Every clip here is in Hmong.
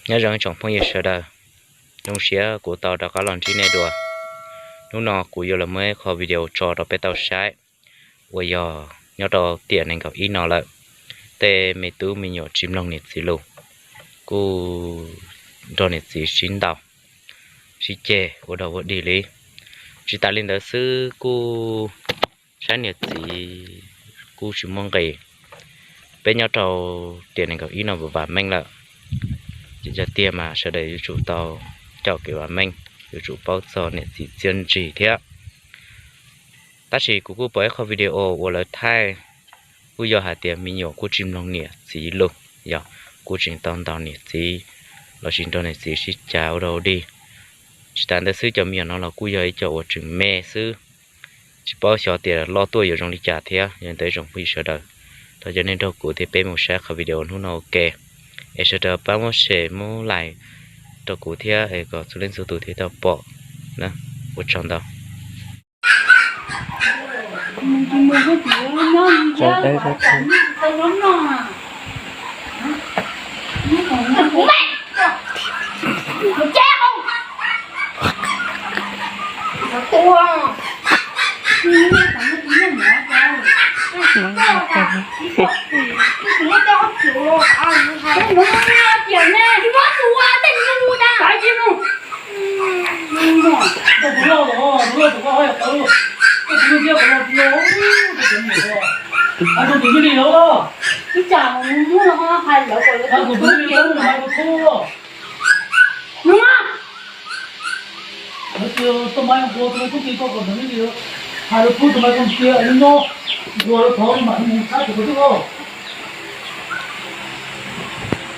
Nyob zoo ib tsoom phooj ywg sawv daws, zoo siab kuv tau rov qab los ntsib nej dua. Hnub no kuv yuav los muaj ib qho video tso rau peb tau saib, uas yog nyob rau tiam nees nkaum ib no lawm, tej me tub me nyuam tsis mloog niam txiv lus, kuj nrog niam txiv sib ntaus, sib ceg ua dog ua dig li. Tsis tas li ntawd xwb, kuj saib niam txiv kuj tsis muaj nqis. Peb nyob rau tiam nees nkaum ib no vam vam meej lawm, ces yog tiag mas sawv daws yuav tsum tau coj kev vam meej, yuav tsum paub txog niam txiv txiaj ntsig thiab. Tab sis kuv kuj pom ib qho video uas lawv thaij, kuj yog hais tias me nyuam kuj tsis mloog niam txiv lus, yog kuj tseem tau ntaus niam txiv lossis nrog niam txiv sib cav ua dog ua dig. Tsis tas ntawd xwb, cov me nyuam no los kuj yog ib co uas tseem me xwb, tsis paub xyov tias loj tuaj yuav zoo li cas thiab. Yog li ntawd ib tsoom phooj ywg sawv daws, thov caw nej nrog kuv thiab peb mus saib qhov video hnub no ua ke, es sawv daws pab muab share muab like rau kuv thiab es kom txhua leej txhua tus thiaj tau pom. Ua tsaug ntau.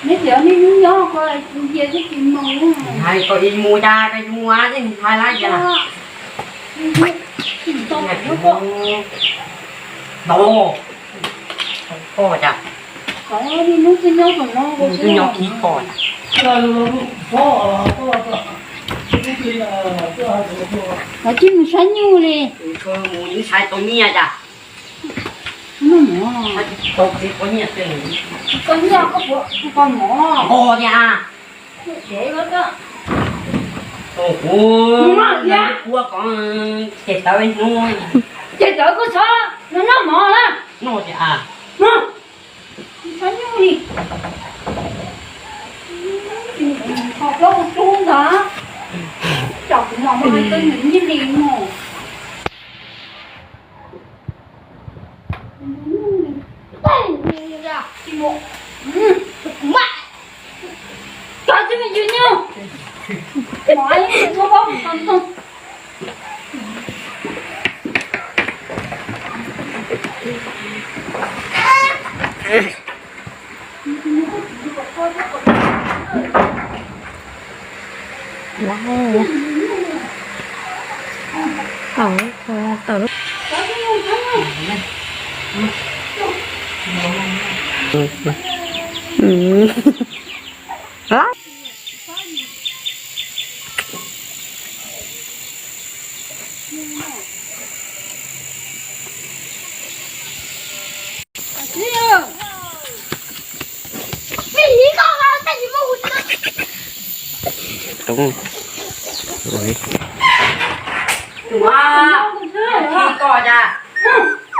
Neb tias nej hnub nyob ko cia twb tsis mus. Hais kom ib mus cas, koj mus ces hais lawm cas. Ntau, koj cas. Hnub twb nyob, twb nyob kib koj cas. Koj cia mus saib nyuj li. Mus saib tau nyiaj cas. Tau nyiaj, koj puas tau mov? Koj tias. Kuv ua koj ces tawv hnub. Ces tawv koj txhob noj mov na. Noj tias. Txhob nyuj li. Kho plaub hau rub ntag. Tsam kuv mam mus hais tau nws nyiaj li mog.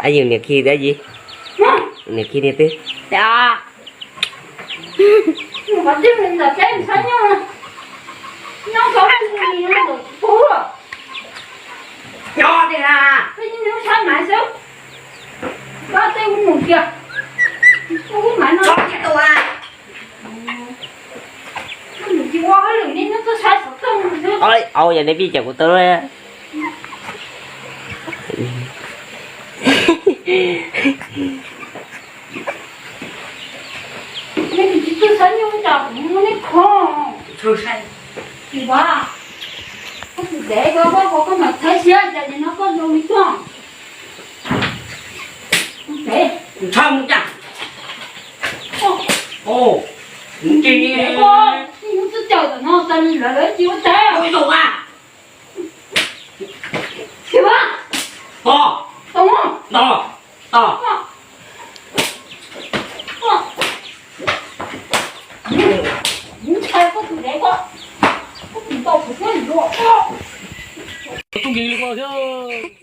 Niam khi dab tsi? Niam khi niam twb. Nyob tiag na. Nyob tiag na. Nyob tiag tus a. Au, yog nej pib cem kuv tau. Ntshai mus cas? Ntshai mus cas? Ntshai mus cas? Tos, tos, tos. Tub nkeeg li ko thiab.